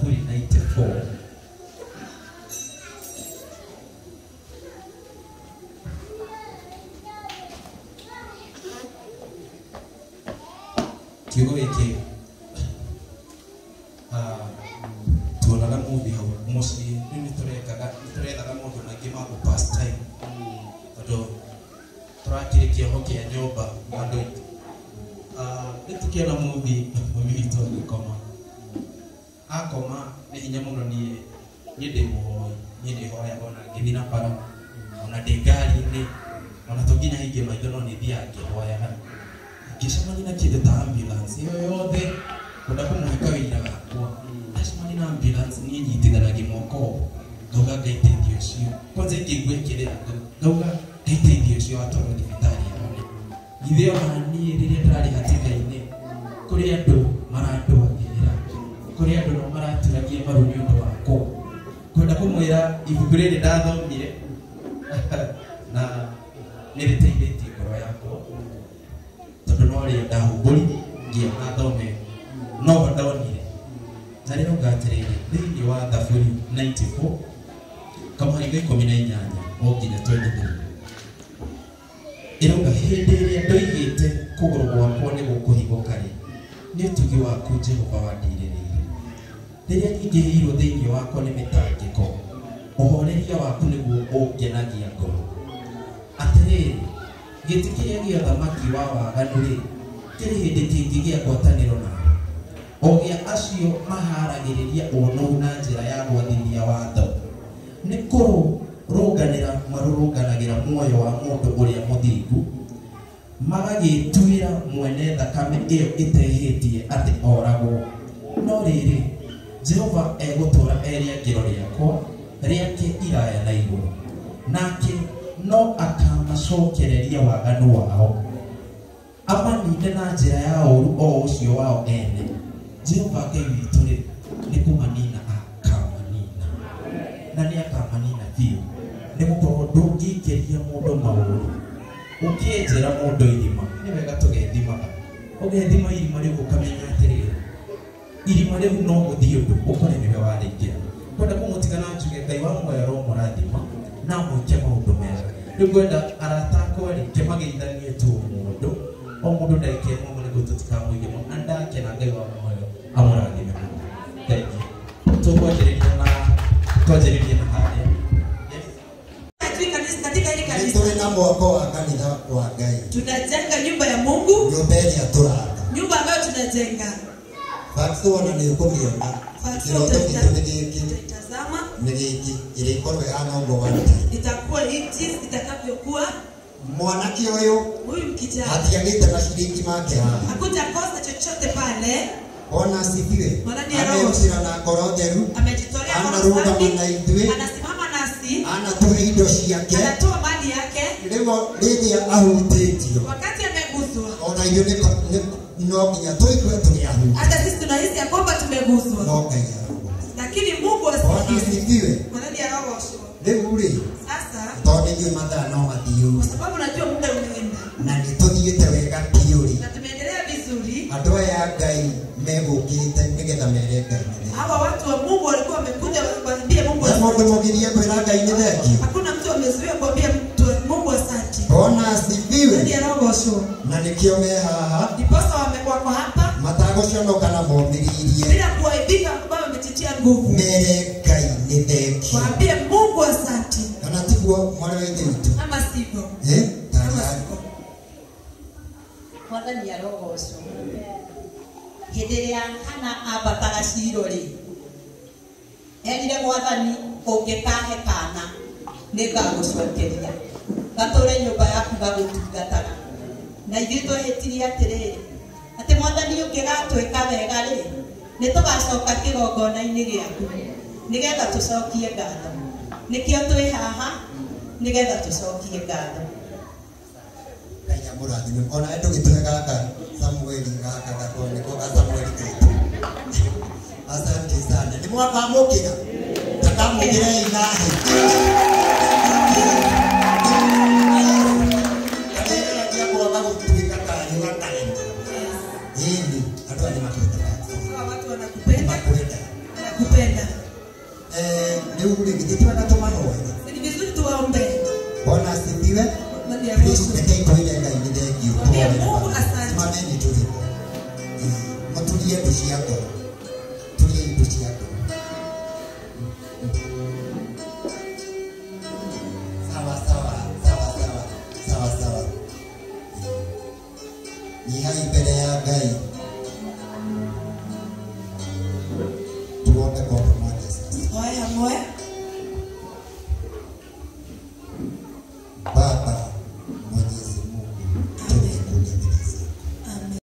Thaburi 94. Kiugo gĩkĩ tuonaga movie hau mũciĩ rĩu nĩtũrekaga nĩtũrethaga maũndũ maingĩ ma gũ pass time tondũ tũrakĩrĩ kĩoho kĩa nyũmba andũ aingĩ. Rĩu tũkĩona movie mami witũ agĩkoma akoma nĩ hinya mũno niĩ ndĩ mũhoi niĩ ndĩhoyaga ona ngĩthiĩ na bara ona ndĩ ngari-inĩ ona to nginya hingie maitho no nĩ thiaga ngĩhoyaga ngĩcemania na kĩndũ ta ambulance ĩyo yothe kwenda kũmũhe kawĩra gakwa ndacemania na ambulance niĩ nyitithanagia moko ngauga Ngai teithia ũcio kwanza ingĩigua ĩkĩrĩra ngauga Ngai teithia ũcio atwarwo thibitarĩ ahone githĩ ona niĩ rĩrĩa ndĩrarĩ hatĩka-inĩ kũrĩ andũ marandwagĩrĩra kũrĩ andũ no maraturagia maru nĩ ũndũ wakwa kwenda kũmwĩra ibuku rĩrĩ ndathomire na nĩ rĩteithĩtie ngoro yakwa tondũ no rĩo ndahumbũri ngĩona thome no ho ndonire na rĩrauga atĩrĩrĩ thĩinĩ wa Thaburi 94 kamũhari ga 18 o nginya 23 ĩrauga hĩndĩ ĩrĩa ndoigĩte kũgũrũ gwakwa nĩ gũkũhingũka rĩ nĩ ũtugi waku Jehova wandirĩrĩire rĩrĩa nyingĩhĩirwo thĩinĩ wakwa nĩ mĩtangĩko ũhoreria waku nĩguo ũngenagia ngoro atĩrĩrĩ gĩtĩ kĩrĩa gĩa ũthamaki wa waganu rĩ kĩrĩ hĩndĩ kĩngĩgĩa ngwatanĩro nawe o gĩa acio maharagĩrĩria ũnũhu na njĩra ya gwathithia watho nĩ kũrũrũnganĩra marũrũnganagĩra muoyo wa mũndũ ũrĩa mũthingu magagĩtuĩra mwene thakame ĩyo ĩtehĩtie atĩ oragwo no rĩrĩ Jehova egũtũũra e rĩangĩro rĩakwa rĩake iraya na igũrũ nake no akamacokereria waganu wao amanine na njĩra ya ũũru o ũcio wao ene Jehova Ngai witũ rĩ nĩ kũmanina akamanina na nĩ akamanina biũ nĩ gũkorwo ndũngĩingĩria mũndũ maũru ũkĩenjera mũndũ irima nĩ wega tũgethimaga ũgethima irima rĩu ũkamenya atĩrĩrĩ irima rĩu no gũthiĩ ũndũ ũkore nĩwe warĩingĩra kwenda kũmũtiga na njuge Ngai wa muoyo aromũrathima na amwĩke maũndũ mega rĩu ngwenda arata akwa rĩ kĩmageithanie tu mũndũ o mũndũ ndagĩka ĩmwe nĩguo tũtikamũige mũno na ndakena Ngai wa muoyo amũrathime mũno thank you tũkwanjĩrĩria na twanjĩrĩrie na harĩa. Yes. Katika hili kanisa tũrĩ na mwako wa kanitha wa Ngai tunajenga nyumba ya Mungu, nyũmba ĩrĩa tũraka nyumba ambayo tunajenga. Fakti wona nĩ ũkũmĩona kĩroto gitũ nĩ gĩkĩ Tutaitazama nĩ gĩkĩ ĩrĩkorwo ĩhana ũguo one time itakuwa hii jinsi itakavyokuwa. Mwanake ũyũ Huyu kijana atiagĩte na ciringi make haha hakutakosa chochote pale, ona asifiwe Mwathani arogoco. amerutĩra na ngoro theru amejitolea roho anarũgama safi, na ithuĩ anasimama nasi, anatũhe indo ciake anatoa mali yake rĩu rĩrĩa ahutĩtio wakati ameguswa. ona ithuĩ no nginya tũigue tũrĩ ahuti Hata sisi tunahisi ya kwamba tumeguswa, no Ngai arogoco lakini Mungu ona asifiwe. asifiwe Mwathani arogoco. rĩu rĩ Sasa tondũ ithuĩ mathaa no mathiĩ kwa sababu najua muda umeenda na nĩ tũthiĩte wega biũ rĩ na tumeendelea vizuri, andũ aya a Ngai megũkĩte nĩgetha mere Ngai nĩ thengiũ. hawa watu wa Mungu walikuwa wamekuja waambie Mungu He asante. mũndũ mũgirie kwĩra Ngai nĩ thengiũ Hakuna mtu amezuia kuambia mtu Mungu asante. ona asifiwe Mwathani arogoco. na nĩkĩo me haha Ndiposa wako hapa matagũconoka na momĩrĩirie bila kuaibika, ambao wamejitia nguvu mere Ngai nĩ thengiũ waambie Mungu asante, kana tiguo mwarĩ wa ithe witũ ama sivyo? Eh, Ama tayari. sivyo? Mwathani arogocwo hĩndĩ ĩrĩa Hana ambataga Shilo rĩ erire Mwathani ũngĩkahe kana nĩngagũcokeria gatũre nyũmba yaku gagũtungataga na ithuĩ twehĩtirie atĩrĩrĩ atĩ Mwathani ũngĩgatwĩka wega rĩ nĩ tũgacoka kĩgongona-inĩ gĩaku nĩgetha tũcokie ngatho nĩkĩo twĩ haha nĩgetha tũcokie ngatho. Ngai amũrathime ona we ndũgĩtũhe gaka Samueli gaka gako nĩko ga Samueli gaitũ asante sana nĩ mwakamũkĩra takamũkĩrei nahe karĩa kwaga gũtuĩka kanyũ gakarema ĩni andũ aya nĩ makwenda Hawa watu wanakupenda, makwenda na Nakupenda. Rĩu rĩ githĩ twenda tũmahoere? Si ni vizuri tuwaombe? Bwana asifiwe. Nani ya Please, Yesu. rekei twĩre Ngai nĩ thengiũ. Mwambie Mungu asante. Simameni tulipo. Mũturie ndu cia ngoro. Turie ndu cia ngoro. Sawa sawa sawa sawa sawa sawa. Nyihai mbere ya Ngai. Tuombe kwa pamoja sasa. Tuoe hamwe.